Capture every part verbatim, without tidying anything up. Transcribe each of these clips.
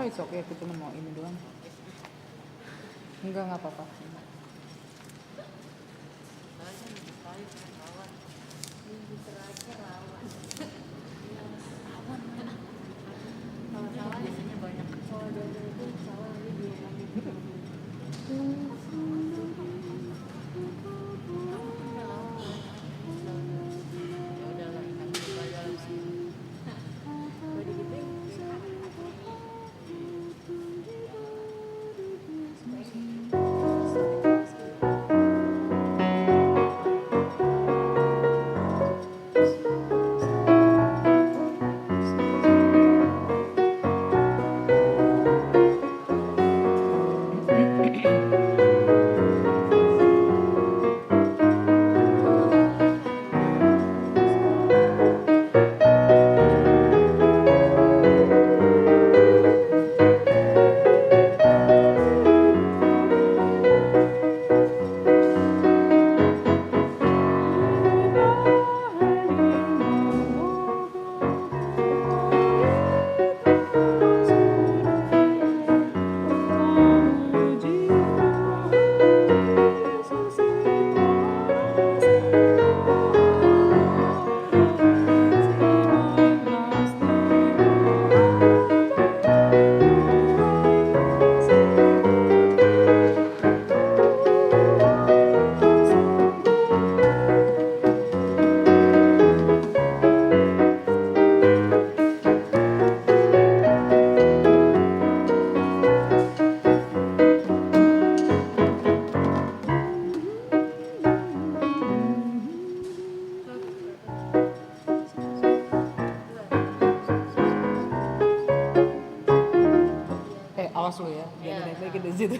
Oke, aku cuma mau ini doang. Enggak, enggak apa-apa. Eh, awas lu ya, jangan naik lagi dari situ.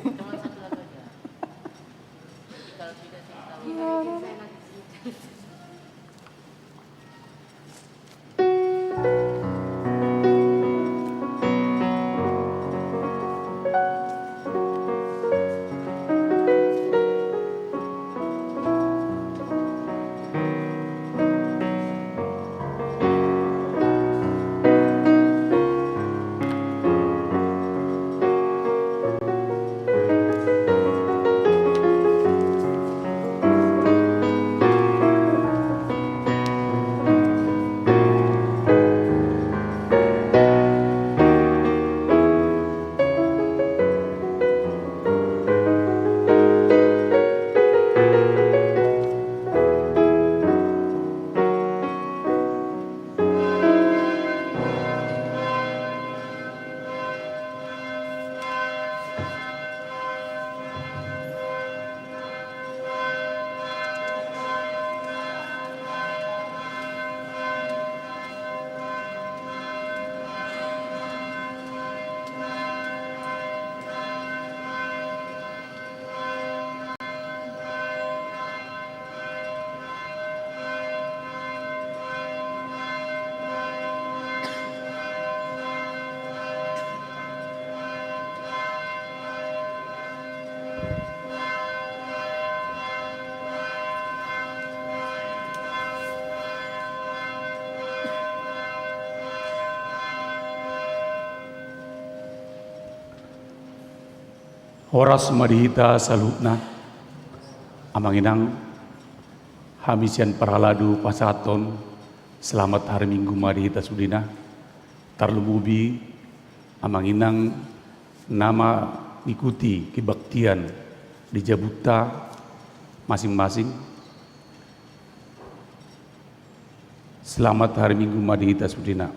Horas ma di hita saluhutna. Amang inang, hami sian parhalado pasahathon selamat hari Minggu ma di hita sudena. Tarlumobi amang inang na mangikuti kebaktian di jabunta masing-masing. Selamat hari Minggu ma di hita sudena.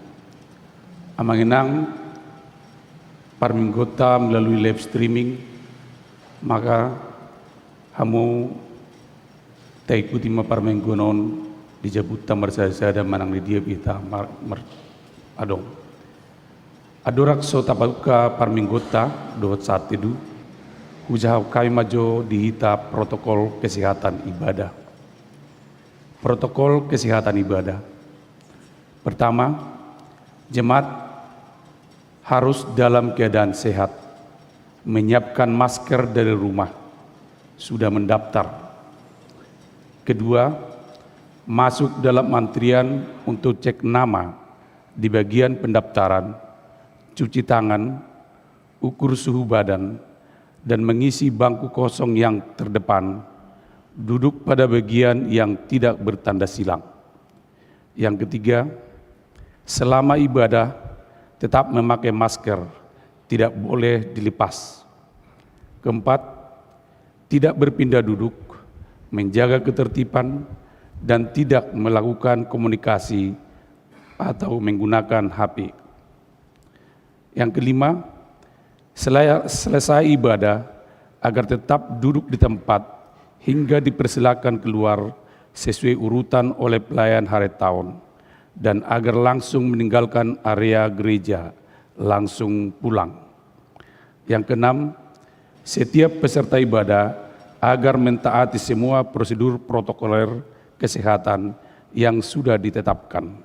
Amang inang, parmingguonta melalui live streaming, maka hamu taikuti ma parmingguon on di jabunta marsada-sada manang di dia pe hita mar-, mar-, adong. Andorang so tabuka parmingguonta dohot sahat tedu, hujahahon hami ma jo di hita protokol kesehatan ibadah. Protokol kesehatan ibadah. Pertama, jemaat harus dalam keadaan sehat, menyiapkan masker dari rumah, sudah mendaftar. Kedua, masuk dalam antrian untuk cek nama di bagian pendaftaran, cuci tangan, ukur suhu badan, dan mengisi bangku kosong yang terdepan, duduk pada bagian yang tidak bertanda silang. Yang ketiga, selama ibadah tetap memakai masker, tidak boleh dilepas. Keempat, tidak berpindah duduk, menjaga ketertiban, dan tidak melakukan komunikasi atau menggunakan H P. Yang kelima, selaya- selesai ibadah, agar tetap duduk di tempat hingga dipersilakan keluar sesuai urutan oleh pelayan hari tahun, dan agar langsung meninggalkan area gereja, langsung pulang. Yang keenam, setiap peserta ibadah agar mentaati semua prosedur protokoler kesehatan yang sudah ditetapkan.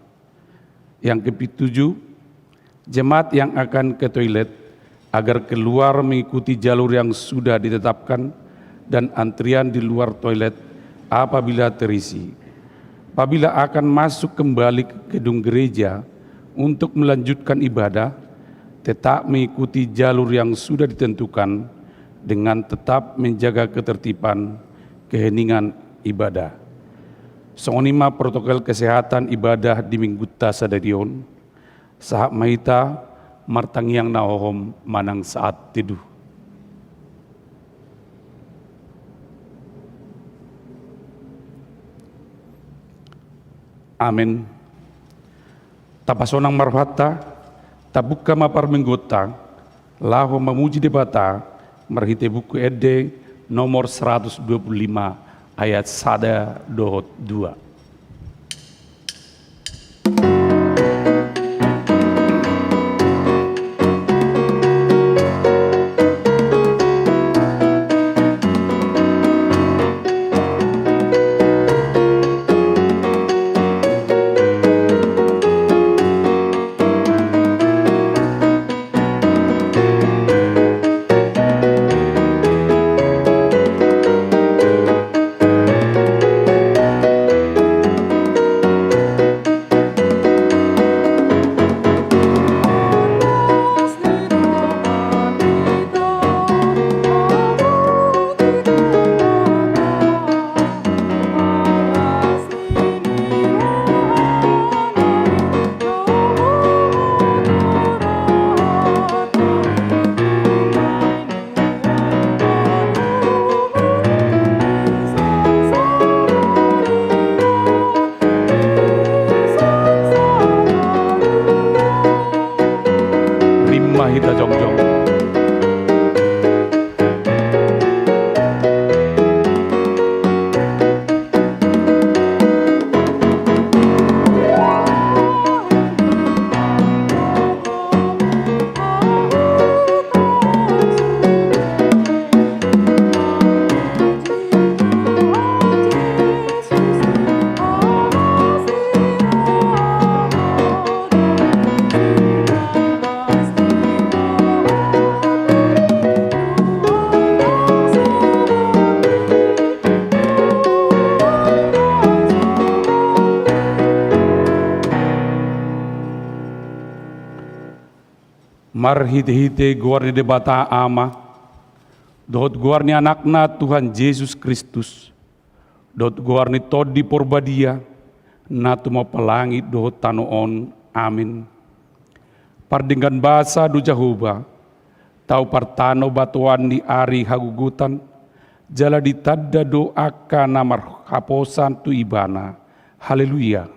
Yang ketujuh, jemaat yang akan ke toilet agar keluar mengikuti jalur yang sudah ditetapkan dan antrian di luar toilet apabila terisi. Apabila akan masuk kembali ke gedung gereja untuk melanjutkan ibadah, tetap mengikuti jalur yang sudah ditentukan dengan tetap menjaga ketertiban, keheningan ibadah. Songon i ma protokol kesehatan ibadah di Minggunta sadari on. Sahat ma hita martangiang na hohom manang saat teduh. Amen. Tapasonang ma rohanta, tabuka ma parmingguonta laho mamuji Debata marhite Buku Ende nomor seratus dua puluh lima, ayat sada dohot dua. Rima hita jongjong. Marhitehite goar ni Debata Ama dohot goar ni Anakna Tuhan Jesus Kristus, dohot goar ni Tondi Porbadia, na tumompa langit dohot tano on. Amin. Pardenggan basa do Jahowa, tau partano batoan ni ari hagogotan, jala ditanda do angka na marhaposan tu Ibana. Haleluya.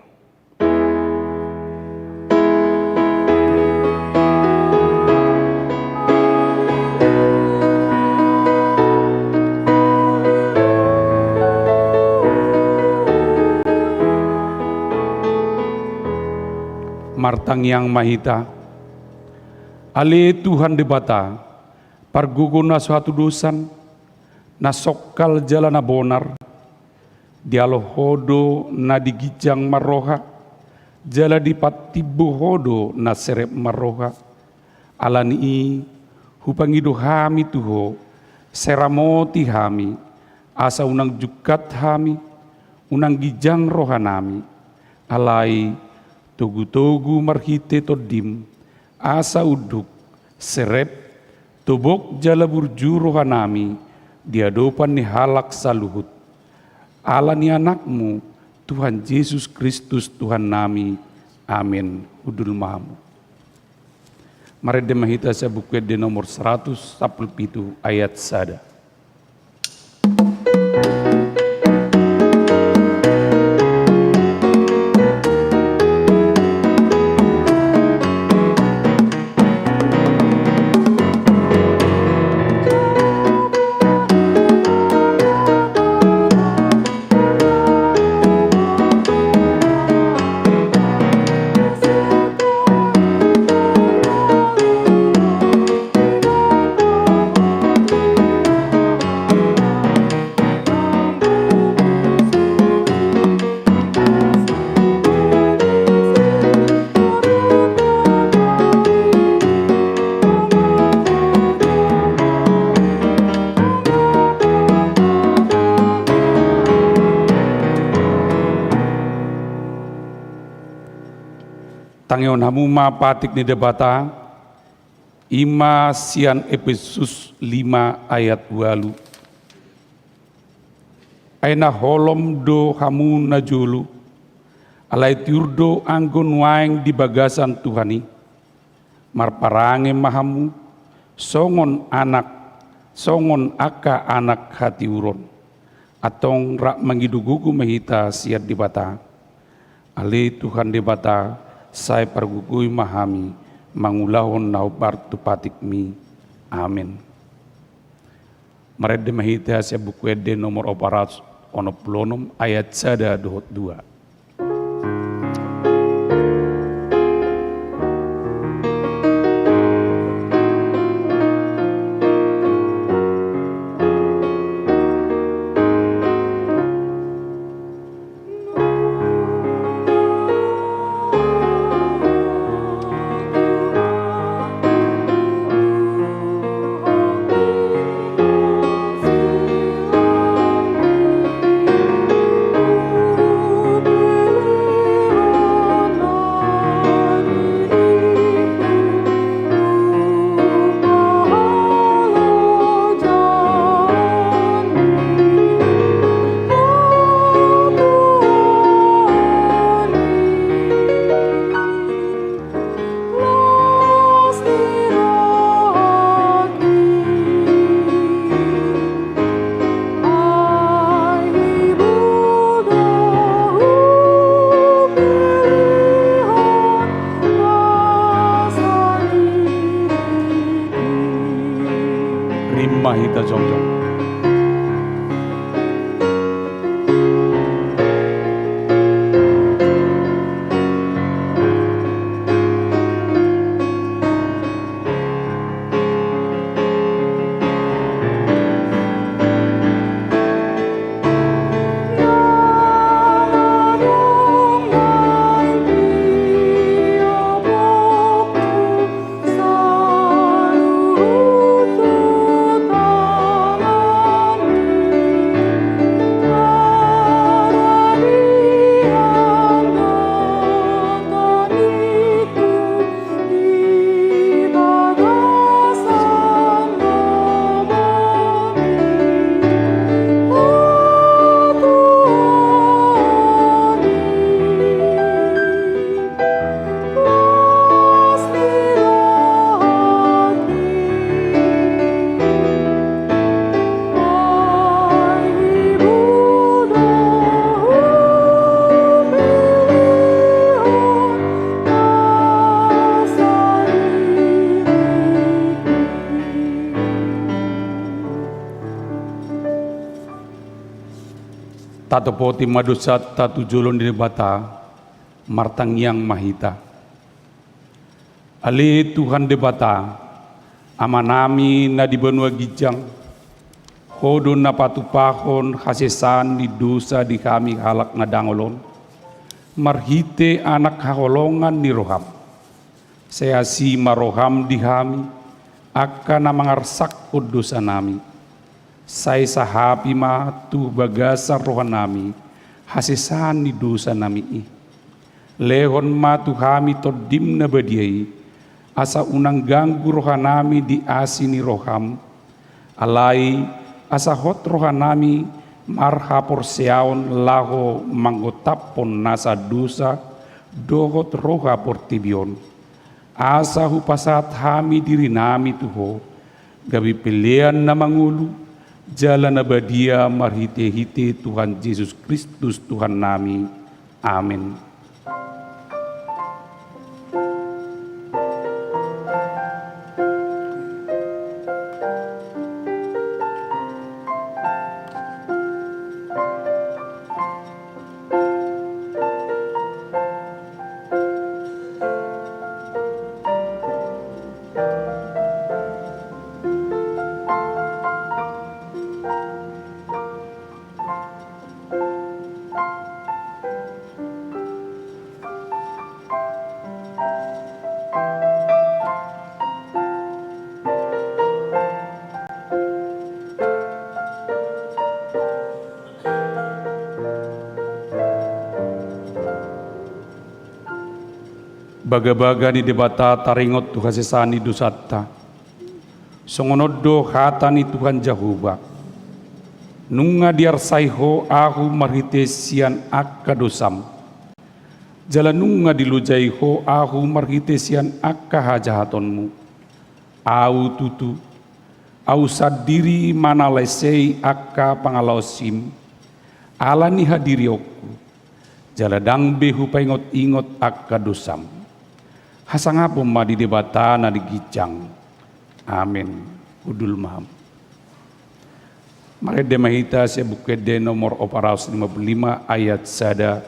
Martangiang ma hita. Ale Tuhan Debata, pargogo na so hatudosan, na songkal jala na bonar, dialo Ho do na di ginjang marroha, jala dipatimbo Ho do na serep marroha. Ala ni i, hupangido hami tu Ho, sai ramoti hami, asa unang jungkat hami, unang ginjang rohanami. Alai togutogu marhite Tondim, asa unduk, serep, Tobok jala burju rohanami di adopan ni halak saluhut. Ala ni Anakmu, Tuhan Jesus Kristus Tuhannami. Amen. Hundul ma hamu. Marende ma hita sian Buku Ende nomor seratus sampulu pitu ayat sada. Tangihon hamu ma patik ni Debata, i ma sian Epesus lima ayat ualu. Ai na holom do hamu najolo, alai tiur do anggo nuaeng di bagasan Tuhan i. Marparange ma hamu, songon anak, songon angka anak hatiuron. Antong rap mangido gogo ma hita sian Debata. Ale Tuhan Debata, sai pargogoi ma hami, mangulahon na hombar tu patikmi. Amen. Marende ma hita sian Buku Ende nomor opat ratus onom pulu onom ayat sada dohot dua. Rap ma hita jongjong. Tatopoti ma dosanta tu jolo ni Debata, martangiang ma hita. Ale Tuhan Debata, Amanami na di banua ginjang, Ho do na patupahon hasesaan ni dosa di hami halak na dangol on, marhite Anak haholongan ni roham. Sai asi ma roham di hami, angka na mangarsakhon dosanami. Sai sahapi ma tu bagasan rohanami hasesaan ni dosanami i. Lehon ma tu hami Tondim na badia i, Asa unang ganggu rohanami di asi ni roham, alai asa hot rohanami marhaporseaon laho manggotaphon nasa dosa dohot roha portibi on. Asa hupasahat hami dirinami tu Ho, gabe pelean na mangolu jala na badia marhitehite Tuhan Jesus Kristus Tuhannami. Amen. Bagabaga ni Debata taringot tu hasesaan ni dosanta. Songon on do hata ni Tuhan Jahowa: Nunga diarsai Ho Ahu marhite sian angka dosam, jala nunga dilojai Ho Ahu marhite sian angka hajahatonmu. Au tutu, Au sandiri ma na lesei angka pangalaosim, ala ni hadirionku, jala ndang be hupaingot-ingot angka dosam. Hasangapon ma di Debata na di ginjang. Amen. Hundul ma hamu. Marende ma hita sian Buku Ende nomor opat ratus lima puluh lima, ayat sada.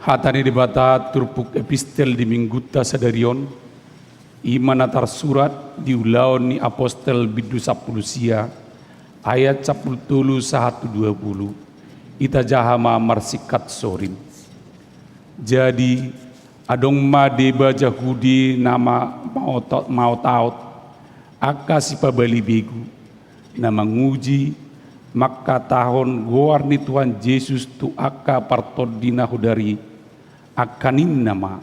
Hata ni Debata turpuk epistel di Minggunta sadari on, i ma na tarsurat di Ulaon ni Apostel bindu sampulu sia, ayat sampulu tolu sahat tu dua pulu. Itajaha ma marsingkat sorin. Jadi, adong ma deba Jahudi na ma-, maoto-, maotaot, angka sipabali begu, na manguji mangkatahon goar ni Tuhan Jesus tu angka partondi na hodari, angka ninna ma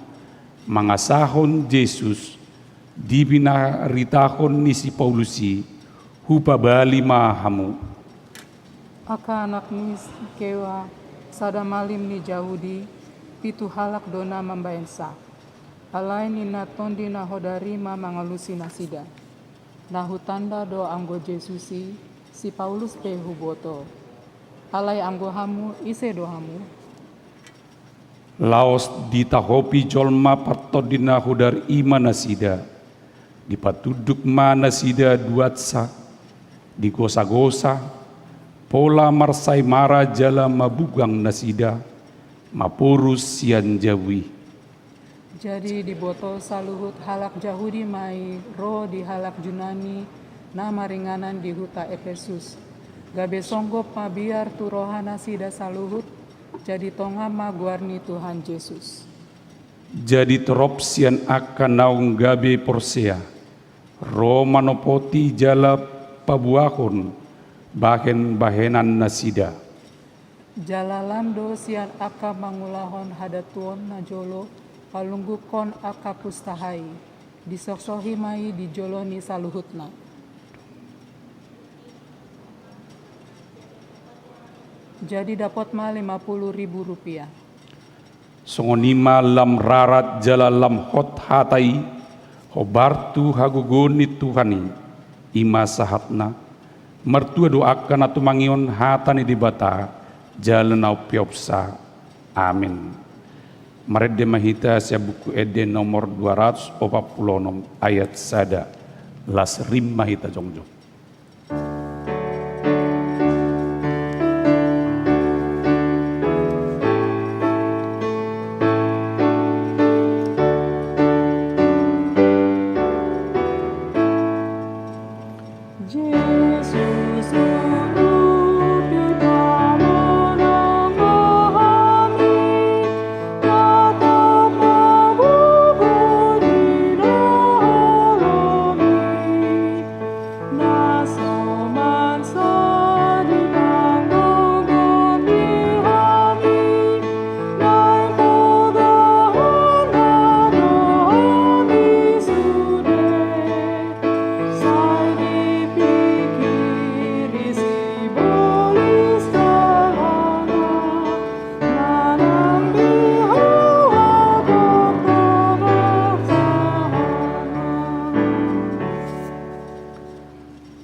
mangasahon Jesus, di pinaritahon ni si Paulus i, hupabali ma hamu. Angka anak ni Skewa, sada malim ni Jahudi, pitu halak do na mambahensa. Alai ninna tondi na hodari ma mangalusi nasida. Na hutanda do anggo Jesus i, si Paulus pe huboto. Alai anggo hamu, ise do hamu? Laos ditahopi jolma partondi na hodari i ma nasida. Dipatunduk ma nasida duansa, digosagosa, pola marsaimara jala mabugang nasida, maporus sian jabu i. Jadi diboto saluhut halak Jahudi ma i ro di halak Junani na maringanan di huta Epesus. Gabe songgop mabiar tu roha nasida saluhut, jadi tonga ma goar ni Tuhan Jesus. Jadi torop sian angka naung gabe porsea, ro manopoti jala paboahon bahen-bahenan nasida. Jala lam do sian angka mangulahon hadatuon na jolo, palungguhon angka pustahai, disohsohi ma i di jolo ni saluhutna. Jadi dapot ma lima pulu ribu rupiah. Songon i ma lam rarat jala lam hot hata i, Hombar tu hagogoon ni Tuhan i, i ma sahatna. Martua do angka na tumangihon hata ni Debata jala na umpeopsa. Amen. Marende ma hita sian Buku Ende nomor dua ratus opat pulu onom, ayat sada. Las rim ma hita jongjong.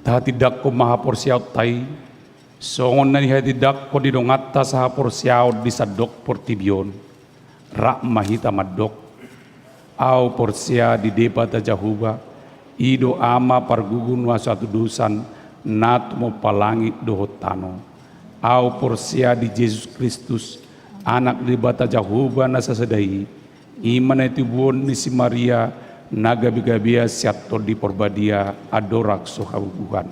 Tahatindangkon ma haporseaonta i, songon na nihatindangkon ni donganta sahaporseaon di sandok portibi on. Rap ma hita mandok. Ahu porsea di Debata Jahowa, i do Ama pargugu na so hatudosan, na tumompa langit dohot tano. Ahu porsea di Jesus Kristus, Anak ni Debata Jahowa na sasada i, i ma na tinodohon ni si Maria, na gabegabean sian Tondi Porbadia, andorang so habubuhan.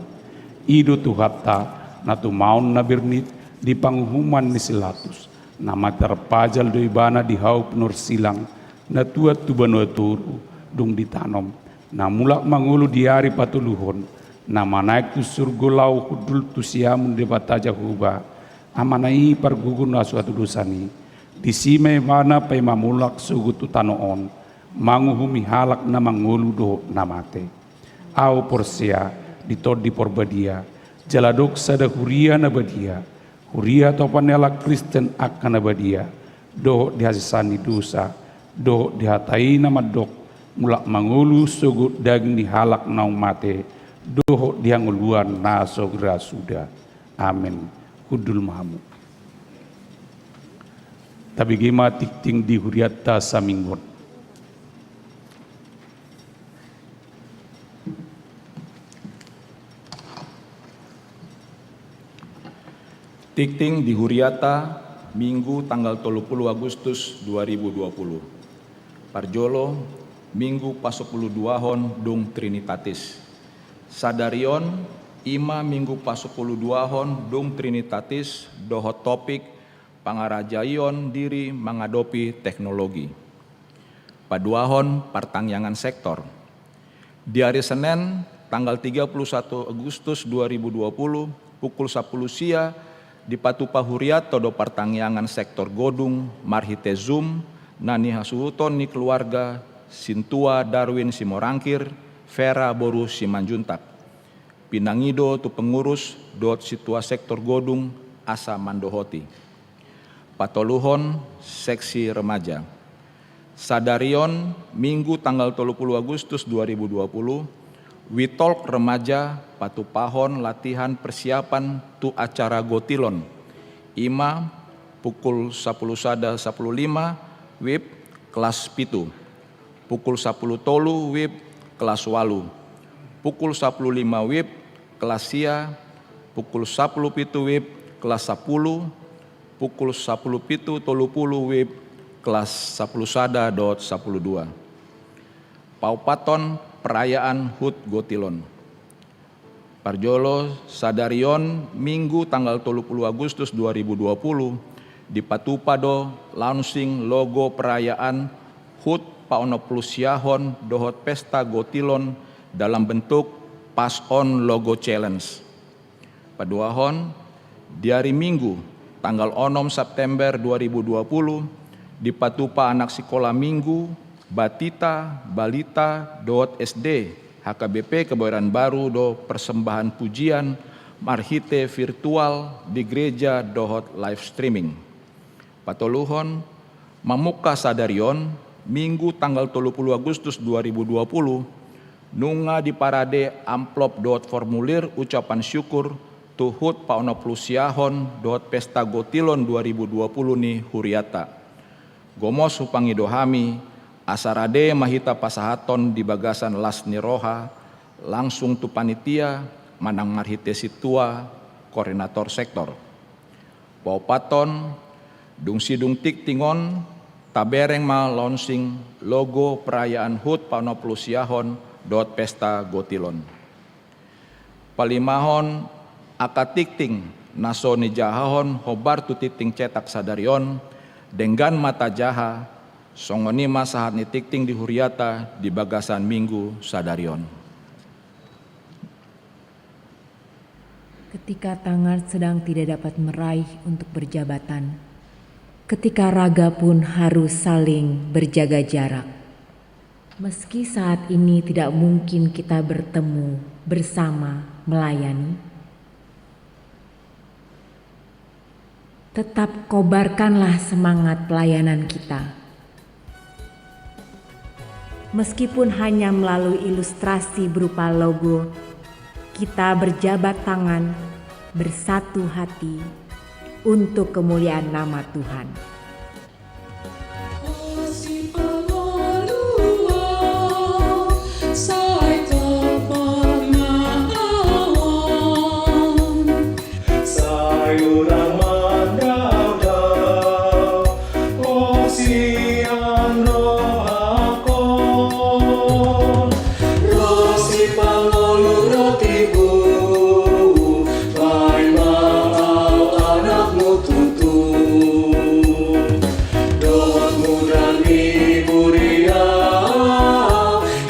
I do Tuhanta, na tumaon na bernit di panguhuman ni si Latus, na mate tarpajal do Ibana di hau pinorsilang, na tuat tu banua toru, dung ditanom, na mulak mangolu di ari patoluhon, na manaek tu surgo laho hundul tu siamun Debata Jahowa, Amana i pargugu na so hatudosan i. Disi ma Ibana paima mulak sogot tu tano on, manguhumi halak na mangolu dohot na mate. Ahu porsea di Tondi Porbadia, jala adong sada huria na badia, huria hatopan ni halak Kristen angka na badia, dohot di hasesaan ni dosa, dohot di hata i na mandok, mulak mangolu sogot daging ni halak naung mate, dohot di hangoluan na so ra suda. Amen. Hundul ma hamu. Tabege ma tingting di hurianta saminggu on. Tingting di hurianta, Minggu tanggal tolu pulu Agustus dua ribu dua pulu. Parjolo, Minggu pasopuluduahon dung Trinitatis. Sadari on, i ma Minggu pasopuluduahon dung Trinitatis dohot topik pangarajaion diri mangadopi teknologi. Paduahon partangiangan sektor. Di ari Senen, tanggal tiga puluh satu Agustus dua ribu dua puluh, pukul sapuluh sia, dipatupa hurianta do partangiangan sektor Godung marhite Zoom, na nihasuhuton ni keluarga sintua Darwin Simorangkir, Vera boru Simanjuntak. Pinangido tu pengurus dohot sintua sektor Godung asa mandohoti. Patoluhon, seksi remaja. Sadari on, Minggu tanggal tolu pulu Agustus dua ribu dua puluh, WeTalk Remaja patupahon latihan persiapan tu acara Gotilon. I ma pukul sapuluh sada sapuluh lima, WIB kelas pitu. Pukul sapuluh tolu, WIB kelas ualu. Pukul sapuluh lima, WIB kelas sia. Pukul sapuluh pitu, WIB kelas sapuluh. Pukul sapuluh pitu tolu pulu, WIB kelas sapuluh sada dohot sapuluh dua. Paopathon, perayaan HUT Gotilon. Parjolo, sadari on, Minggu tanggal tolu pulu Agustus dua ribu dua puluh, dipatupa do launching logo perayaan HUT paonom pulu siahon dohot pesta Gotilon dalam bentuk Pass on Logo Challenge. Paduahon, di ari Minggu, tanggal onom September dua ribu dua puluh, dipatupa anak sikola Minggu, Batita, Balita, dohot S D, H K B P Kebayoran Baru do persembahan pujian marhite virtual di gereja dohot live streaming. Patoluhon, mamungka sadari on, Minggu tanggal tolu pulu Agustus dua ribu dua pulu, nunga diparade amplop dohot formulir ucapan syukur tu hut paonomplosiahon dohot pesta gotilon dua ribu dua pulu ni huriata. Gomos hupangido hami, asa rade ma hita pasahathon di bagasan las ni roha, langsung tu panitia, manang marhite sintua, koordinator sektor. Paopathon, dung sidung tingting on, tabereng ma launching logo perayaan hut paonomplosiahon dohot pesta gotilon. Palimahon, angka tingting na so nijahahon hombar tu tingting cetak sadari on, denggan ma tajaha, songon i ma sahat ni tingting di huriata di bagasan minggu sadari on. Ketika tangan sedang tidak dapat meraih untuk berjabatan, ketika raga pun harus saling berjaga jarak, meski saat ini tidak mungkin kita bertemu bersama melayani, tetap kobarkanlah semangat pelayanan kita. Meskipun hanya melalui ilustrasi berupa logo, kita berjabat tangan, bersatu hati untuk kemuliaan nama Tuhan. Sai urang mandaodao, o sian rohangkon, ro sipangolu ro tibu, baen ma au anakmu tutu. Dohot muda ni huria,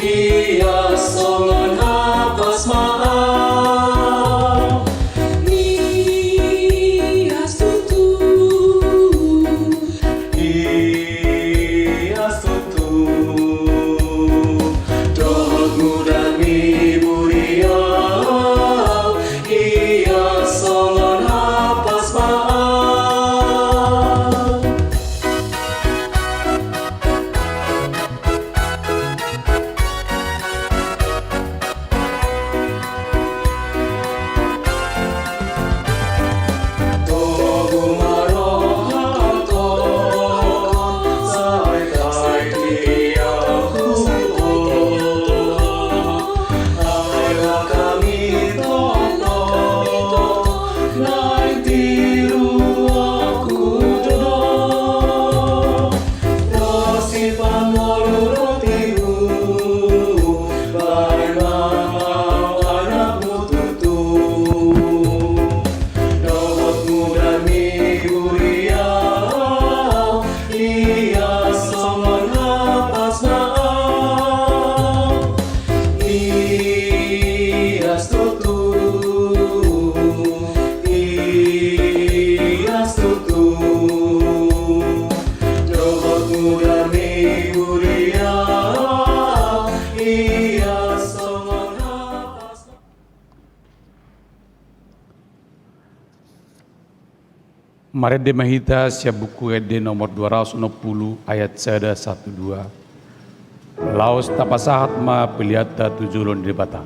ias songon hapas ma au. Ias tutu, ias tutu. Dohot muda ni huria, ias songon hapas ma au. Ro sipangolu ro tibu, baen ma au anakmu tutu. Dohot muda ni huria, ias songon hapas ma au. Ias tutu, ias tutu. Dohot muda ni huria, ias songon hapas. Marende ma hita sian Buku Ende nomor dua ratus onom pulu ayat sada sahat tu dua. Laos tapasahat ma peleanta tu jolo ni Debata.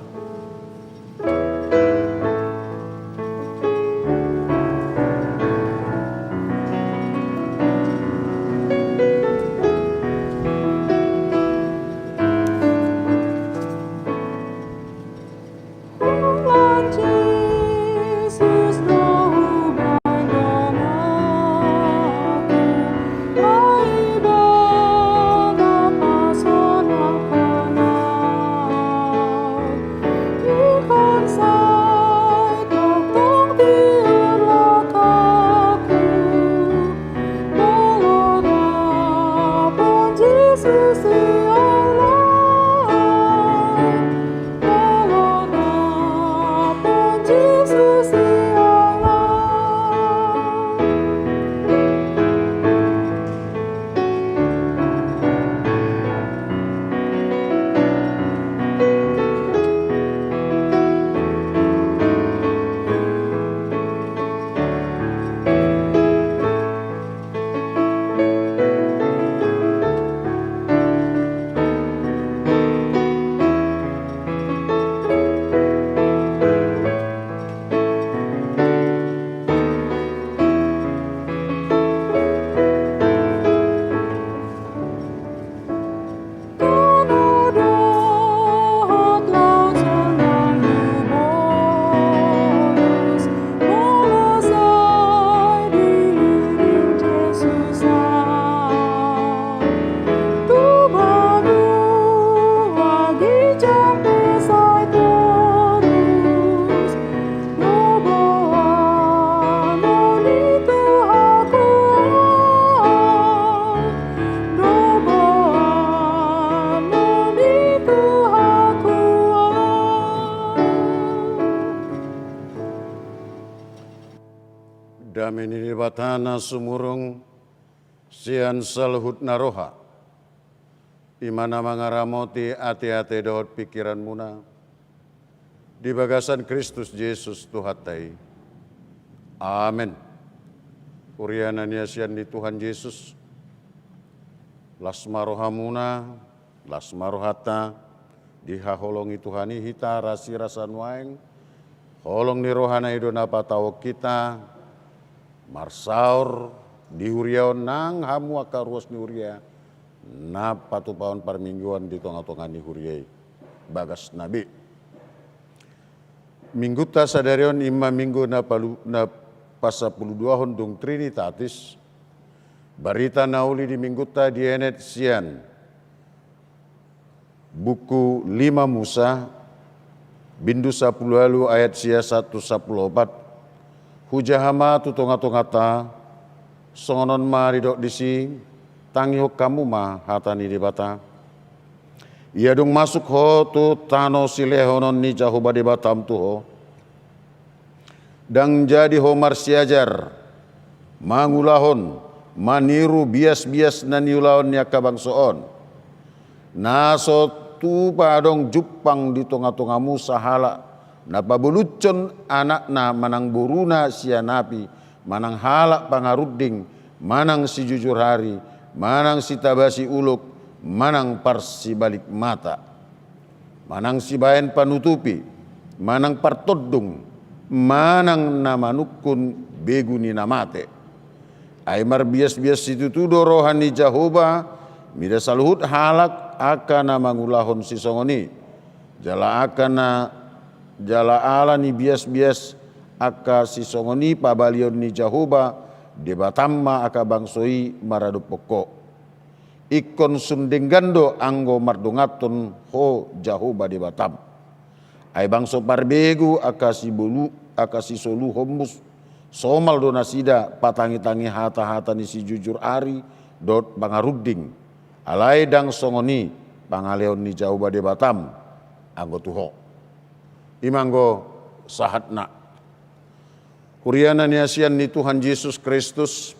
Debata na sumurung sian saluhut na roha, i ma na mangaramoti ateate dohot pingkiranmuna di bagasan Kristus Jesus Tuhanta i. Amen. Huria na niasian ni Tuhan Jesus, las ma rohamuna, las ma rohanta, dihaholongi Tuhan i hita rasirasa nuaeng. Holong ni rohana i do na patauhon hita marsaor di huria on nang hamu angka ruas ni huria na patupahon parmingguan di tongatonga ni huria i bagas na be. Minggunta sadari on i ma minggu na palu-, na pasampuluduahon dung Trinitatis. Barita na uli di minggunta dienet sian buku lima Musa, bindu sampulu ualu ayat sia sahat tu sampulu opat. Hujaha ma tu tongatonganta, songon on ma didok disi, tangihon hamu ma hata ni Debata. Ia dung masuk ho tu tano silehonon ni Jahowa Debatam tu ho, ndang jadi ho marsiajar mangulahon, maniru biasbias na niulahon ni angka bangso on. Na so tupa adong jumpang di tongatongamu sahalak na pabolutshon anakna manang boruna sian api, manang halak pangarunding, manang sijujur ari, manang sitabasi ulok, manang parsibalik mata, manang sibahen panutupi, manang partondung, manang na manungkun begu ni na mate. Ai marbiasbias situtu do roha ni Jahowa mida saluhut halak angka na mangulahon sisongon i. Jala angka na, jala ala ni biasbias angka sisongon i pabalion ni Jahowa Debatam ma angka bangso i maradophon ho. Ingkon sun denggan do anggo mardonganhon ho Jahowa Debatam. Ai bangso parbegu angka sibolu, angka sisoluhonmu, somal do nasida patangitangi hatahata ni sijujur ari dohot pangarunding. Alai ndang songon i pangalehon ni Jahowa Debatam anggo tu ho. I ma anggo sahatna. Huria na niasian ni Tuhan Jesus Kristus,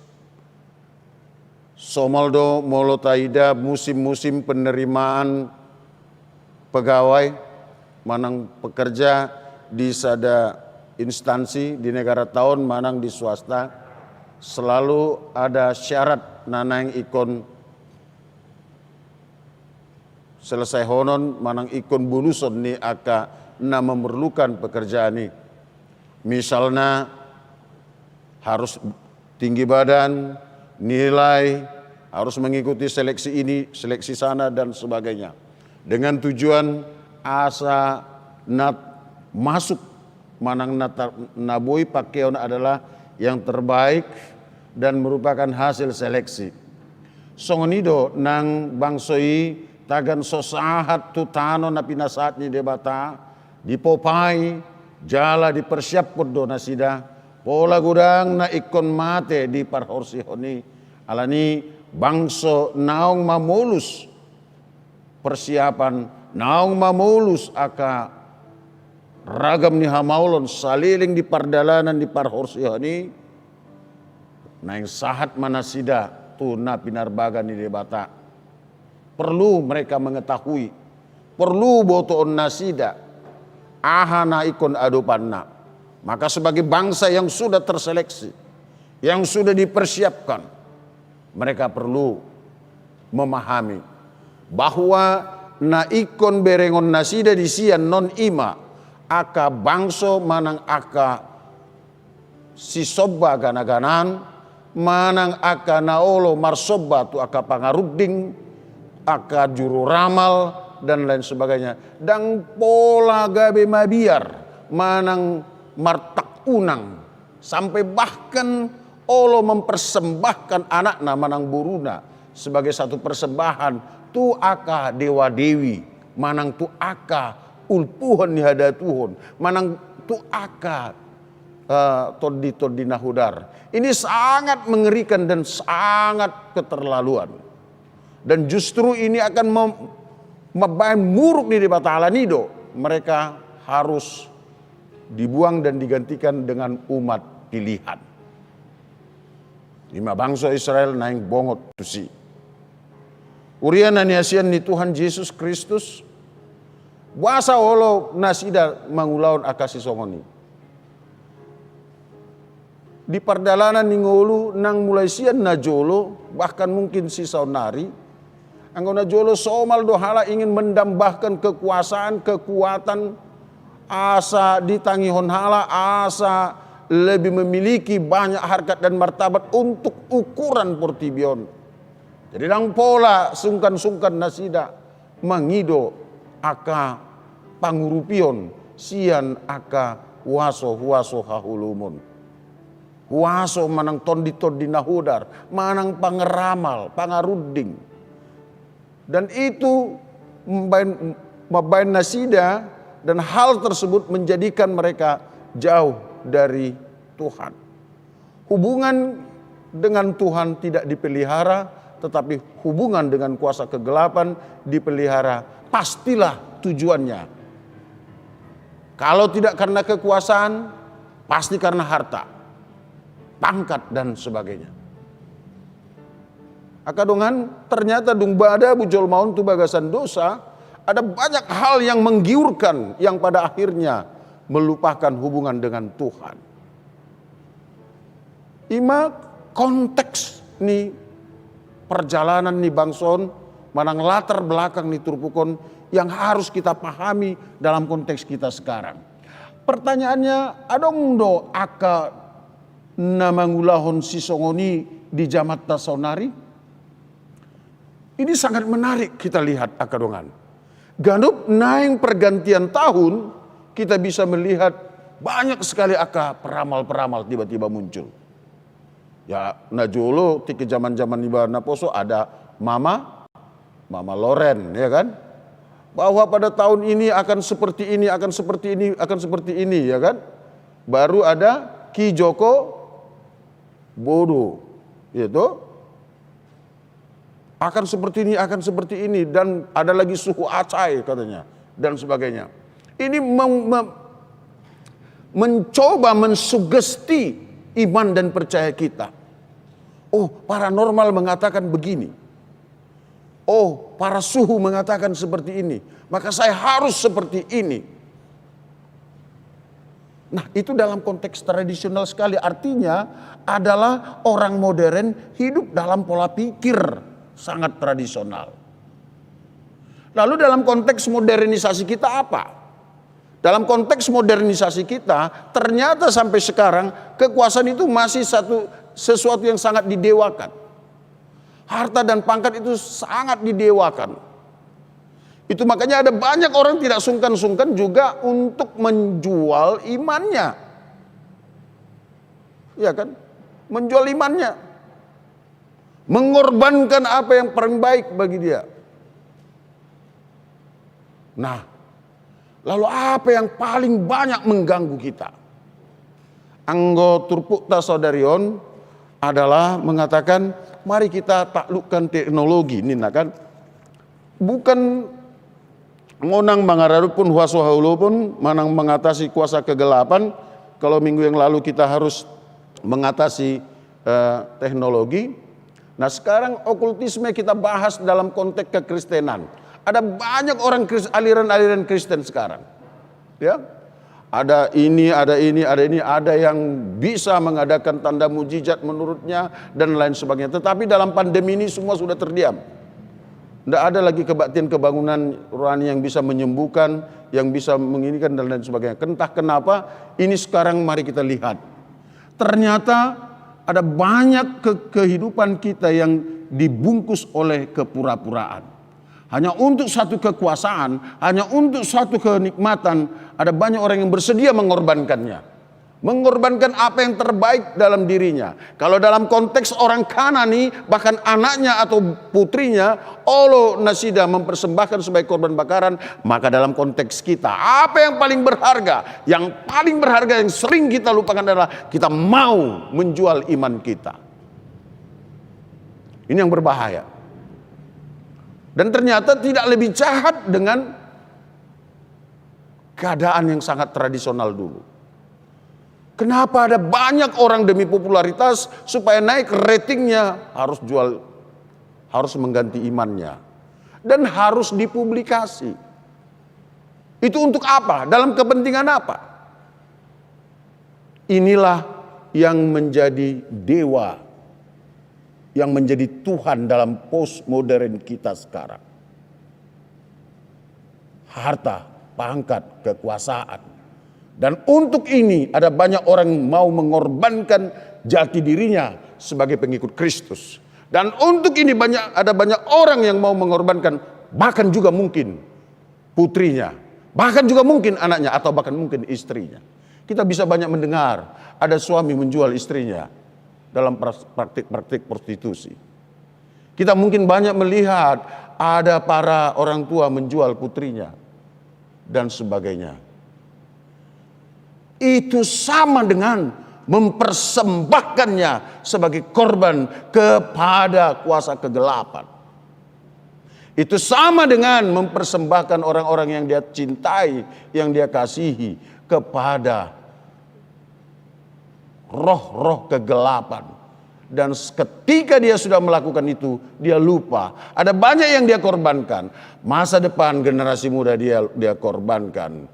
somal do molo taida musim-musim penerimaan pegawai manang pekerja di sada instansi di negaranta on manang di swasta, selalu ada syarat na naeng ingkon selesaihonon manang ingkon boluson ni angka na memerlukan pekerjaan i. Misalna harus tinggi badan, nilai, harus mengikuti seleksi ini, seleksi sana, dan sebagainya. Dengan tujuan asa na masuk manang na tar-, na boi pangkeon adalah yang terbaik dan merupakan hasil seleksi. Songon i do nang bangso i tagan so sahat tu tano na pinasahat ni Debata, dipopai jala dipersiaphon do nasida, pola godang na ingkon mate di parhorsihon i. Alani bangso naung mamolus persiapan, naung mamolus angka ragam ni hamaolon saleleng di pardalanan di parhorsihon i, naeng sahat ma nasida tu na pinarbaga ni Debata. Perlu mereka mengetahui, perlu botoon nasida aha na ingkon adopanna. Maka sebagai bangsa yang sudah terseleksi, yang sudah dipersiapkan, mereka perlu memahami bahwa na ingkon berengon nasida di sian on i ma angka bangso manang angka sisomba ganaganaan, manang angka na olo marsomba tu angka pangarunding, angka juru ramal, dan lain sebagainya. Ndang pola gabe mabiar manang martak unang, sampai bahkan olo mempersembahkan anakna manang boruna sebagai satu persembahan tu angka dewa-dewi, manang tu angka ulpuhon ni hadatuhon, manang tu angka, eh, tondi-tondi na hudar. Ini sangat mengerikan dan sangat keterlaluan. Dan justru ini akan mem-, mambahen muruk ni Debata. Alani do mereka harus dibuang dan digantikan dengan umat pilihan. I ma bangso Israel naeng bongot tusi. Huria na niasian ni Tuhan Jesus Kristus, boasa olo nasida mangulahon angka sisongon i? Di pardalanan ni ngolu nang mulai sian najolo, bahkan mungkin sisaonnari, anggo najolo somal do halak ingin mendambahkan kekuasaan, kekuatan, asa ditangihon halak, asa lebih memiliki banyak harkat dan martabat untuk ukuran portibi on. Jadi ndang pola sungkan-sungkan nasida mangido angka pangurupion sian angka huaso-huaso haholomon. Huaso manang tondi-tondi na hodar, manang pangaramal, pangarunding. Dan itu mambaen, mambaen nasida, dan hal tersebut menjadikan mereka jauh dari Tuhan. Hubungan dengan Tuhan tidak dipelihara, tetapi hubungan dengan kuasa kegelapan dipelihara. Pastilah tujuannya. Kalau tidak karena kekuasaan, pasti karena harta, pangkat, dan sebagainya. Angka dongan, ternyata dung bada hamu jolma on tu bagasan dosa, ada banyak hal yang menggiurkan yang pada akhirnya melupakan hubungan dengan Tuhan. I ma konteks ni perjalanan ni bangso on, manang latar belakang ni turpuk on yang harus kita pahami dalam konteks kita sekarang. Pertanyaannya, adong do angka na mangulahon sisongon i di jamanta saonari? Ini sangat menarik kita lihat, angka dongan. Ganup naeng pergantian tahun, kita bisa melihat banyak sekali angka peramal-peramal tiba-tiba muncul. Ya, najolo tingki zaman-zaman iba naposo ada mama, Mama Loren, ya kan? Bahwa pada tahun ini akan seperti ini, akan seperti ini, akan seperti ini, ya kan? Baru ada Ki Joko Bodo, ya toh? Akan seperti ini, akan seperti ini, dan ada lagi suhu acai katanya, dan sebagainya. Ini mem- mem- mencoba mensugesti iman dan percaya kita. Oh, paranormal mengatakan begini. Oh, para suhu mengatakan seperti ini, maka saya harus seperti ini. Nah, itu dalam konteks tradisional sekali. Artinya adalah orang modern hidup dalam pola pikir sangat tradisional. Lalu dalam konteks modernisasi kita apa? Dalam konteks modernisasi kita, ternyata sampai sekarang kekuasaan itu masih satu sesuatu yang sangat didewakan. Harta dan pangkat itu sangat didewakan. Itu makanya ada banyak orang tidak sungkan-sungkan juga untuk menjual imannya. Iya kan? Menjual imannya. Mengorbankan apa yang paling baik bagi dia. Nah, lalu apa yang paling banyak mengganggu kita? Anggo turpukta sadari on adalah mengatakan, mari kita taklukkan teknologi, ninna kan. Bukan monang mangaradophon huaso haholomon, manang mengatasi kuasa kegelapan. Kalau minggu yang lalu kita harus mengatasi, eh, teknologi. Nah, sekarang okultisme kita bahas dalam konteks kekristenan. Ada banyak orang Kris- aliran-aliran Kristen sekarang. Ya. Ada ini, ada ini, ada ini, ada yang bisa mengadakan tanda mujizat menurutnya, dan lain sebagainya. Tetapi dalam pandemi ini semua sudah terdiam. Nggak ada lagi kebaktian kebangunan rohani yang bisa menyembuhkan, yang bisa menginikan, dan lain sebagainya. Entah kenapa, ini sekarang mari kita lihat. Ternyata ada banyak ke- kehidupan kita yang dibungkus oleh kepura-puraan. Hanya untuk satu kekuasaan, hanya untuk satu kenikmatan, ada banyak orang yang bersedia mengorbankannya. Mengorbankan apa yang terbaik dalam dirinya. Kalau dalam konteks orang Kanaan i, bahkan anaknya atau putrinya, olo nasida mempersembahkan sebagai korban bakaran, maka dalam konteks kita, apa yang paling berharga? Yang paling berharga yang sering kita lupakan adalah kita mau menjual iman kita. Ini yang berbahaya. Dan ternyata tidak lebih jahat dengan keadaan yang sangat tradisional dulu. Kenapa ada banyak orang demi popularitas supaya naik ratingnya harus jual, harus mengganti imannya, dan harus dipublikasi. Itu untuk apa? Dalam kepentingan apa? Inilah yang menjadi dewa, yang menjadi Tuhan dalam postmodern kita sekarang. Harta, pangkat, kekuasaan. Dan untuk ini ada banyak orang mau mengorbankan jati dirinya sebagai pengikut Kristus. Dan untuk ini banyak, ada banyak orang yang mau mengorbankan bahkan juga mungkin putrinya, bahkan juga mungkin anaknya, atau bahkan mungkin istrinya. Kita bisa banyak mendengar ada suami menjual istrinya dalam pras-, praktik-praktik prostitusi. Kita mungkin banyak melihat ada para orang tua menjual putrinya dan sebagainya. Itu sama dengan mempersembahkannya sebagai korban kepada kuasa kegelapan. Itu sama dengan mempersembahkan orang-orang yang dia cintai, yang dia kasihi, kepada roh-roh kegelapan. Dan s-, ketika dia sudah melakukan itu, dia lupa. Ada banyak yang dia korbankan. Masa depan generasi muda dia, dia korbankan.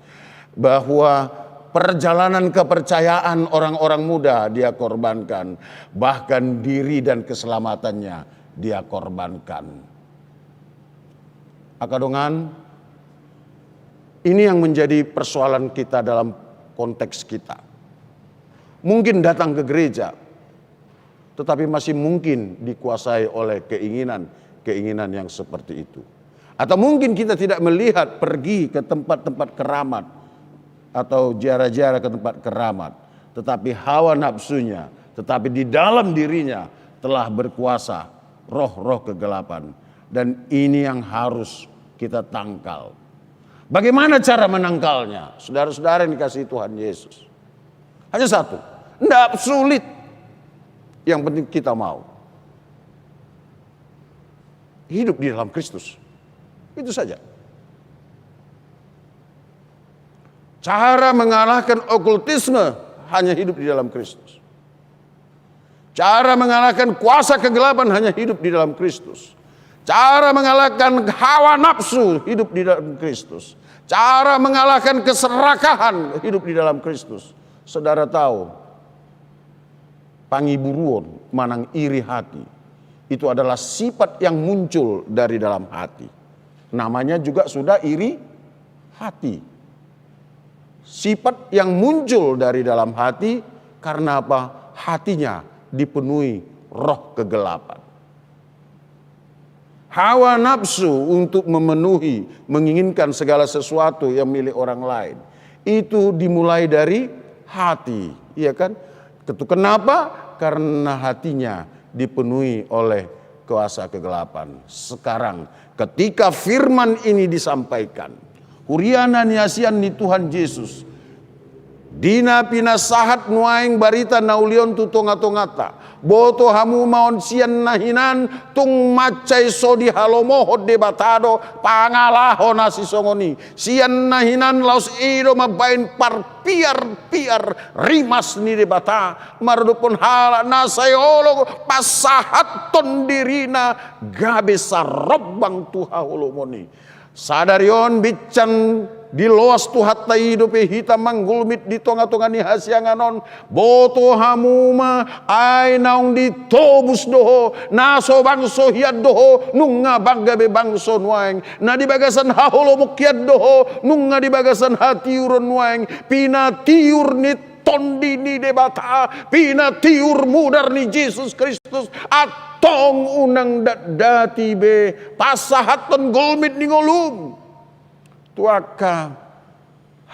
Bahwa perjalanan kepercayaan orang-orang muda dia korbankan. Bahkan diri dan keselamatannya dia korbankan. Angka dongan, ini yang menjadi persoalan kita dalam konteks kita. Mungkin datang ke gereja, tetapi masih mungkin dikuasai oleh keinginan-keinginan yang seperti itu. Atau mungkin kita tidak melihat pergi ke tempat-tempat keramat atau ziarah-ziarah ke tempat keramat, tetapi hawa nafsunya, tetapi di dalam dirinya telah berkuasa roh-roh kegelapan. Dan ini yang harus kita tangkal. Bagaimana cara menangkalnya? Saudara-saudara yang dikasihi Tuhan Yesus, hanya satu, nggak sulit. Yang penting kita mau hidup di dalam Kristus. Itu saja. Cara mengalahkan okultisme hanya hidup di dalam Kristus. Cara mengalahkan kuasa kegelapan hanya hidup di dalam Kristus. Cara mengalahkan hawa nafsu hidup di dalam Kristus. Cara mengalahkan keserakahan hidup di dalam Kristus. Saudara tahu, pangiburuon manang iri hati itu adalah sifat yang muncul dari dalam hati. Namanya juga sudah iri hati. Sifat yang muncul dari dalam hati, karena apa? Hatinya dipenuhi roh kegelapan. Hawa nafsu untuk memenuhi, menginginkan segala sesuatu yang milik orang lain. Itu dimulai dari hati, iya kan? Itu kenapa? Karena hatinya dipenuhi oleh kuasa kegelapan. Sekarang, ketika firman ini disampaikan, huria na niasian ni Tuhan Jesus, di na pinasahat nuaeng barita na uli on tu tongatonganta. Boto hamu ma on, sian na hinan tung mansai so dihalomohon Debata do pangalaho na sisongon i. Sian na hinan laos i do mambahen parpiarpiar rimas ni Debata maradophon halak na sai olo pansahathon dirina gabe sarombang tu haholomon i. Sadari on binsang diloas Tuhanta i dope hita manggulmit di tongatonga ni hasiangan on. Boto hamu ma, ai naung ditobus do ho, na so bangso hian do ho, nunga bang gabe bangso nuaeng. Na di bagasan haholomon hian do ho, nunga di bagasan hatiuron nuaeng. Pinatiur ni Tondi ni Debata, pinatiur mudar ni Jesus Kristus, antong unang datdati be pansahathon gulmit ni ngolum tu angka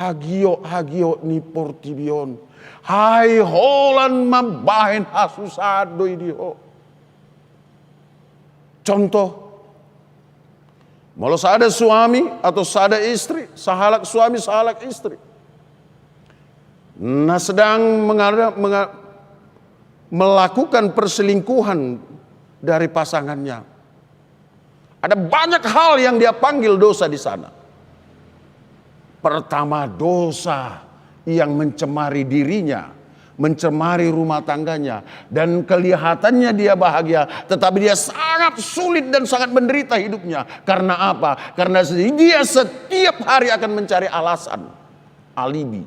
hagiothagiot ni portibi on. Ai holan mambahen hasusaan do i di ho. Contoh, molo sada suami atau sada istri, sahalak suami, sahalak istri, na sedang mengada-, menga-, melakukan perselingkuhan dari pasangannya. Ada banyak hal yang dia panggil dosa di sana. Pertama, dosa yang mencemari dirinya, mencemari rumah tangganya, dan kelihatannya dia bahagia, tetapi dia sangat sulit dan sangat menderita hidupnya. Karena apa? Karena dia setiap hari akan mencari alasan, alibi.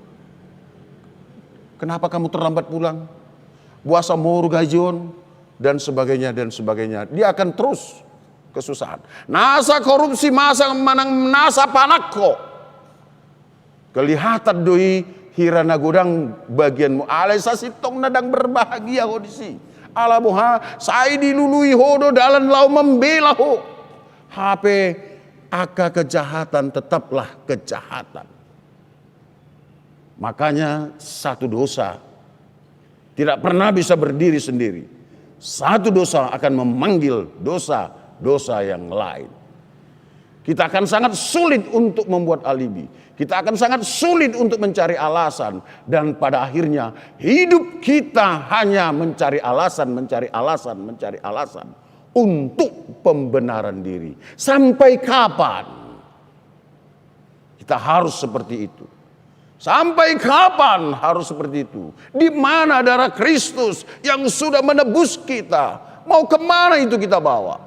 Kenapa kamu terlambat pulang? Boasa moru gaji on? Dan sebagainya, dan sebagainya. Dia akan terus kesusahan. Nasa korupsi, masa manang nasa panakko. Kelihatan do i hira na godang bagianmu. Alai sasintongna ndang berbahagia ho disi. Ala boha, sai dilului ho do dalan laho mambela ho. Hape angka kejahatan tetaplah kejahatan. Makanya satu dosa tidak pernah bisa berdiri sendiri. Satu dosa akan memanggil dosa-dosa yang lain. Kita akan sangat sulit untuk membuat alibi. Kita akan sangat sulit untuk mencari alasan. Dan pada akhirnya hidup kita hanya mencari alasan, mencari alasan, mencari alasan untuk pembenaran diri. Sampai kapan? Kita harus seperti itu. Sampai kapan harus seperti itu? Di mana darah Kristus yang sudah menebus kita? Mau kemana itu kita bawa?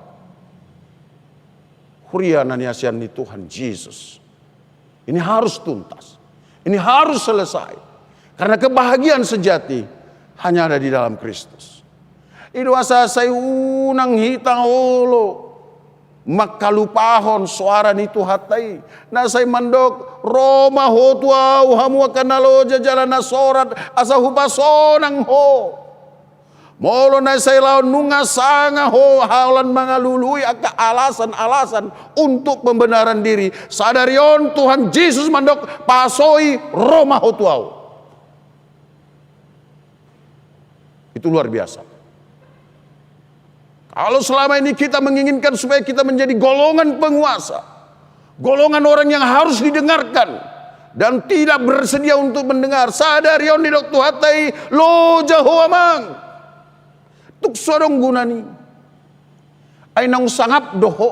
Huria na niasian ni Tuhan Jesus. Ini harus tuntas. Ini harus selesai. Karena kebahagiaan sejati hanya ada di dalam Kristus. I do asa sai unang hita olo mangkalupahon soara ni Tuhanta i. Na sai mandok, ro ma ho tu ahu hamu angka na loja jala na sorat, asa hupasonang ho. Molo na sai laho nunga sanga ho holan mangalului angka alasan-alasan untuk pembenaran diri, sadari on Tuhan Jesus mandok, pasoi, ro ma ho tu ahu. Itu luar biasa. Kalau selama ini kita menginginkan supaya kita menjadi golongan penguasa, golongan orang yang harus didengarkan dan tidak bersedia untuk mendengar, sadari on didok Tuhanta i, loja ho amang. Tung so adong gunana i. Ai naung sangap do ho.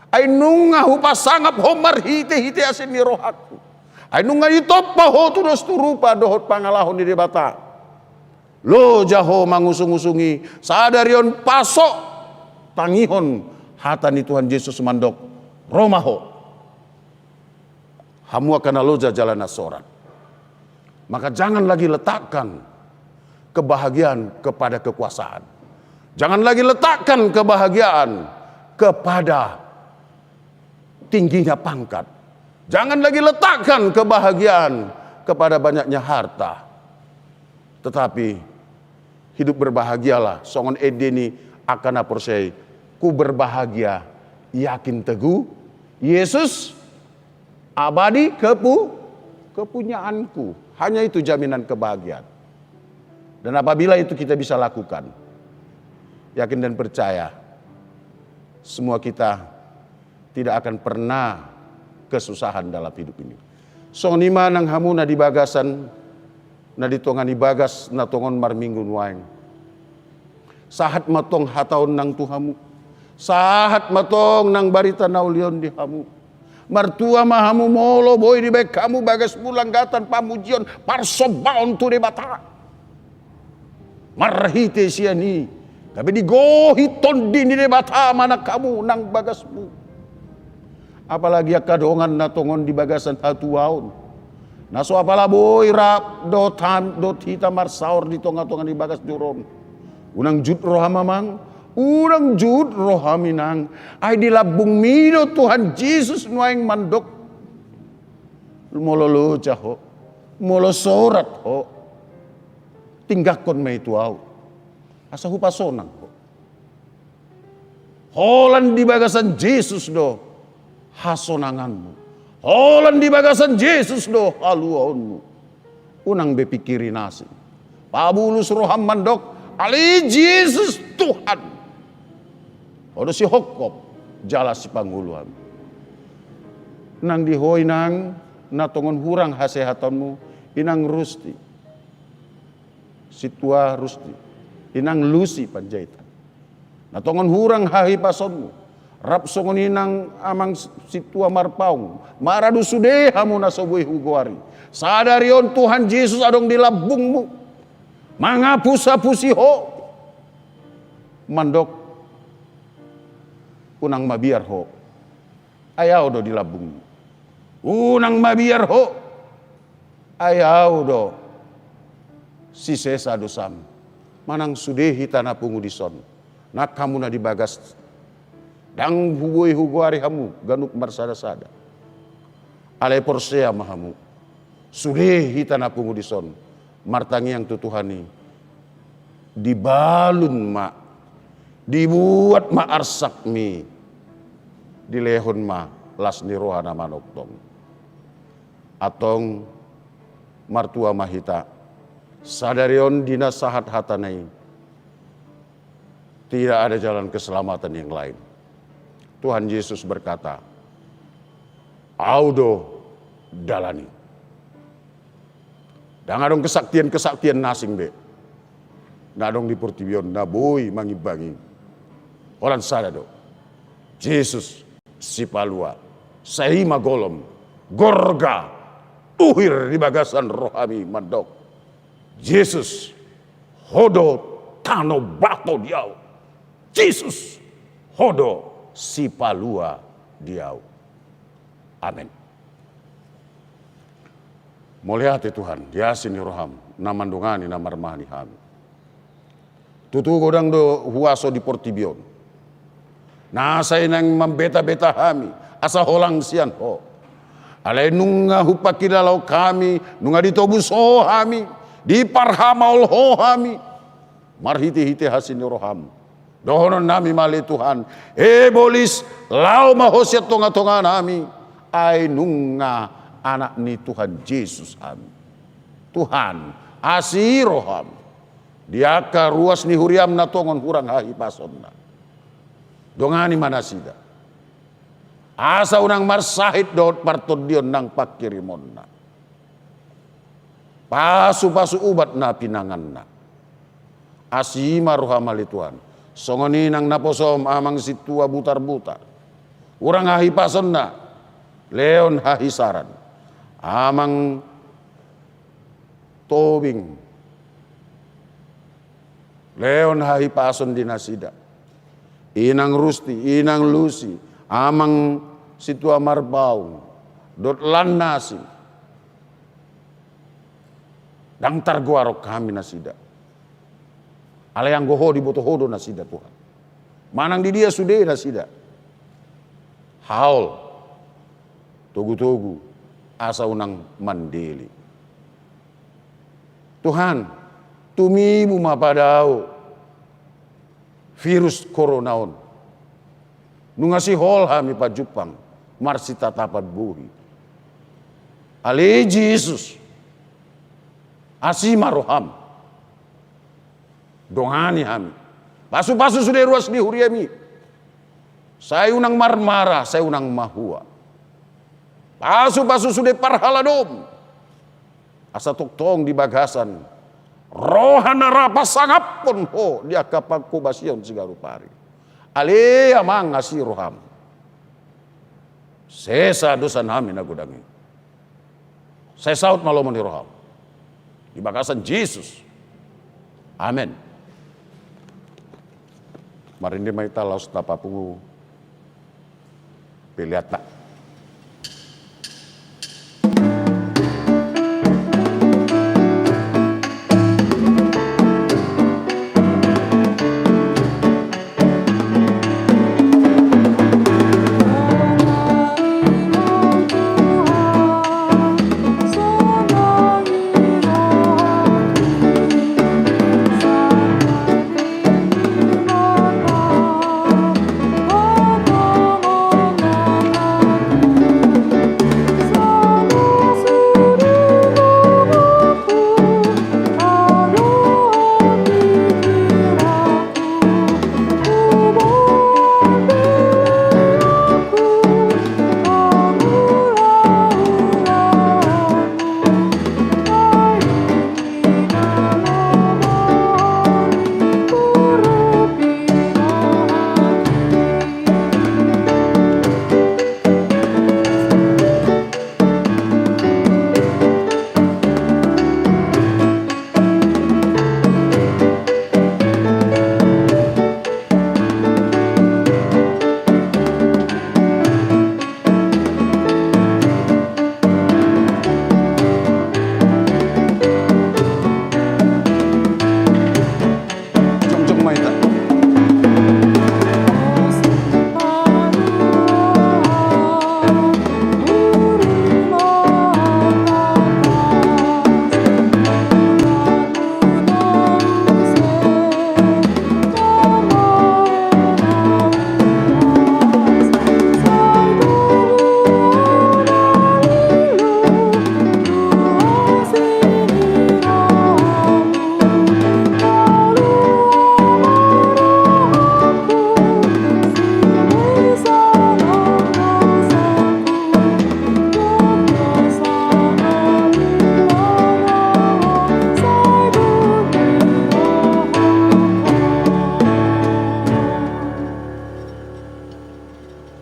Ai nunga hupasangap ho marhite-hite asi ni rohangku. Ai nunga ditompa ho tudos tu rupa dohot pangalaho ni Debata. Loja ho mangusung-usungi, sadari on paso, tangihon hata ni Tuhan Jesus mandok, ro ma ho. Hamu angka na loja jala na sorat. Maka jangan lagi letakkan kebahagiaan kepada kekuasaan. Jangan lagi letakkan kebahagiaan kepada tingginya pangkat. Jangan lagi letakkan kebahagiaan kepada banyaknya harta. Tetapi hidup berbahagialah, songon ende ni angka na porsea i, ku berbahagia, yakin teguh, Yesus abadi kepu-, kepunyaanku. Hanya itu jaminan kebahagiaan. Dan apabila itu kita bisa lakukan, yakin dan percaya, semua kita tidak akan pernah kesusahan dalam hidup ini. Songon i ma nang hamu na di bagasan, na di tonga ni bagas na tongon marminggu nuaeng. Sahat ma tong hata on nang tu hamu. Sahat ma tong nang barita na uli on di hamu. Martua ma hamu molo boi dibaen hamu bagasmu langgatan pamujion, parsombaon tu Debata. Marhite sian i, gabe digohi Tondi ni Debata ma nang hamu nang bagasmu. Apalagi angka dongan na tongon di bagasan hatuaon, na so apala boi rap dohot ham-, dohot hita marsaor di tonga-tonga ni bagas joro on. Unang jut roham amang, unang jut roham inang. Ai di lambungmi do Tuhan Jesus nuaeng mandok, molo loja ho, molo sorat ho, tinggangkon ma i tu ahu, asa hupasonang ho. Holan di bagasan Jesus do hasonanganmu. Holan di bagasan Jesus do haluaonmu. Unang be pingkiri na asing. Pabulus roham mandok, alai Jesus Tuhan. Ho do sihophop jala sipangolu hami. Nang di ho inang, na tongon hurang hasehatonmu, inang Rusti. Sintua Rusti, inang Lusi Panjaitan. Na tongon hurang hahipasonmu, rap songon i nang amang sintua Marpaung, maradu sude hamu na so boi hugoari. Sadari on Tuhan Jesus adong di lambungmu. Mangapusapusi ho, mandok: Unang mabiar ho, ai ahu do di lambungmu. Unang mabiar ho, ai ahu do sisesa dosam. Manang sude hita na pungu dison, nang hamu na di bagas, ndang huboi hugoari hamu ganup marsadasada. Alai porsea ma hamu, sude hita na pungu dison martangiang tu Tuhan i, dibalun ma, dibuat ma arsakmi, dilehon ma las ni roha na manongtong. Antong martua ma hita sadari on di na sahat hatana i. Tidak ada jalan keselamatan yang lain. Tuhan Yesus berkata, Ahu do dalan i. Ndang adong kesaktian-kesaktian na asing be na adong di portibi on na boi mangimbangi. Holan sada do, Jesus Sipalua. Sai ma golom, gorga, uhir di bagasan rohami mandok: Jesus, ho do tano bato di ahu. Jesus, ho do Sipalua di ahu. Amen. Mauliate Tuhan di asi ni roham na mandongani, na marmahani hami. Tutu godang do huaso di portibi on na sai naeng mambeta-beta hami asa holang sian ho. Alai nunga hupakilalahon hami, nunga ditobus ho hami, diparhamaol ho hami marhite-hite asi ni roham. Dohononnami ma ale Tuhan: E bolis, laho ma ho sian tonga-tonganami, ai nunga anak ni Tuhan Jesus hami. Tuhan, asi roham di angka ruas ni huriam na tongon hurang hahipasonna. Dongani ma nasida asa unang marsahit dohot partondion nang pangkirimonna. Pasu-pasu ubat na pinanganna. Asi ma roham ale Tuhan. Songon i nang naposom amang sintua Butar-butar, hurang hahipasonna, lehon hahisaran. Amang Tobing, lehon hahipason di nasida. Inang Rusti, Inang Lusi, amang sintua Marbaung, dohot lan na asing. Ndang targoaron hami nasida. Alai anggo ho, diboto ho do nasida Tuhan. Manang di dia sude nasida, haol, togu-togu asa unang mandele. Tuhan, tumibu ma pada ahu virus corona on. Nunga sihol hami pajumpang marsitatapan bohi. Ale Jesus, asi ma roham. Dongani hami. Pasu-pasu sude ruas ni huriami. Sai unang marmara, sai unang mahua. Pasu-pasu sude parhaladom. Asa tongtong di bagasan roha na ra pasangaphon ho di angka pangkobasion siganup ari. Ale Amang, asi roham. Sesa dosanami na godang i. Sai saut ma lomo ni roham. Di bagasan Jesus. Amen. Marende ma hita laos tapapungu peleanta.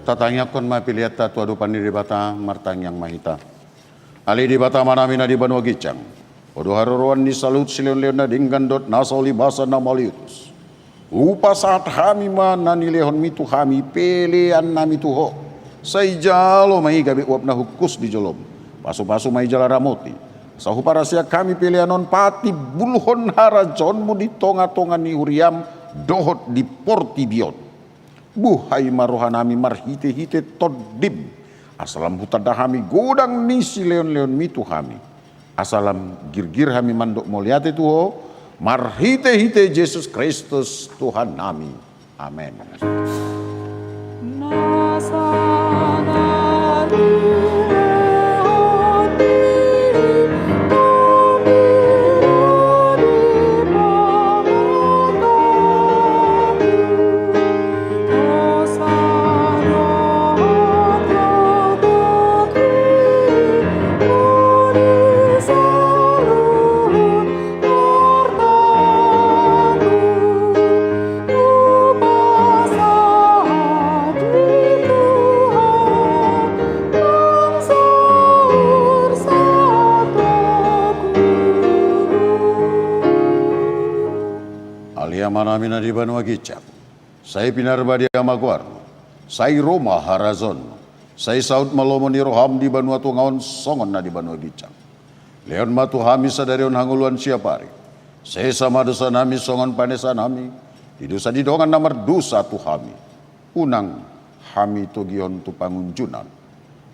Tatangiangkon ma peleanta tu adopan ni Debata, martangiang ma hita. Ale Debata Amanami na di banua ginjang, Ho do haroroan ni saluhut silehonlehon na denggan dohot nasa ulibasan na mauliutus. Hupasahat hami ma na nilehonmi tu hami peleannami tu Ho. Sai jalo ma i gabe uap na hungkus di jolom. Pasupasu ma i jala ramoti. Asa huparasiak hami pelean on patimbulhon harajaonmu di tongatonga ni huriam dohot di portibi on. Buhai ma rohanami marhitehite Tondim, asa lam hutanda hami godang ni silehonlehonmi tu hami. Asa lam girgir hami mandok mauliate tu Ho, marhitehite Jesus Kristus Tuhannami. Amen. Ale Amanami na di banua ginjang, sai pinarbadia ma goarmu, sai ro ma harajaonmu, sai saut ma lomo ni roham di banua tonga on songon na di banua ginjang. Lehon ma tu hami sadari on hangoluan siapari. Sesa ma dosanami songon panesanami di dosa ni dongan na mardosa tu hami. Unang hami togihon tu pangunjunan.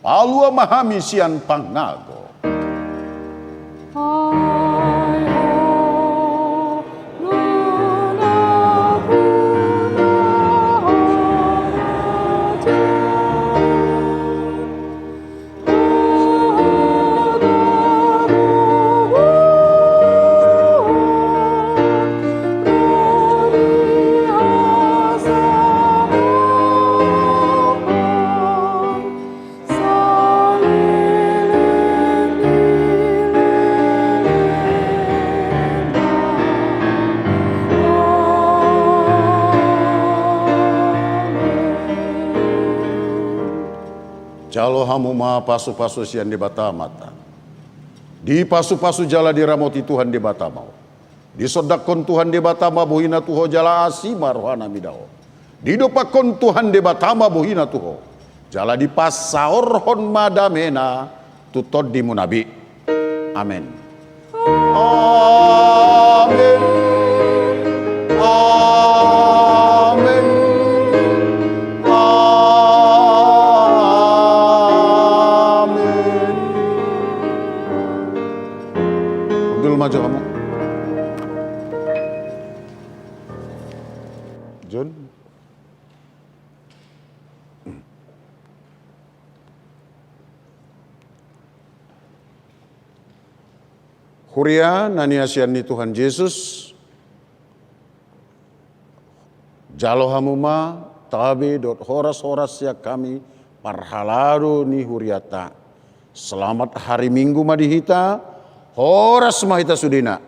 Palua ma hami sian pangago. Jalo hamu ma pasupasu sian Debata Amanta. Dipasupasu jala diramoti Tuhan Debata ma ho. Disondangkon Tuhan Debata ma bohina tu ho jala asi ma rohana mida ho. Didompakkon Tuhan Debata ma bohina tu ho jala dipasaorhon ma damena tu tondimuna be. Amen. Amen. Amen. Amen. Hundul ma jo hamu. John. Huria na niasian ni Tuhan Jesus, jalo hamu ma tabe dohot horas-horas sian hami parhalado ni hurianta. Selamat hari Minggu ma di hita, horas ma hita sudena.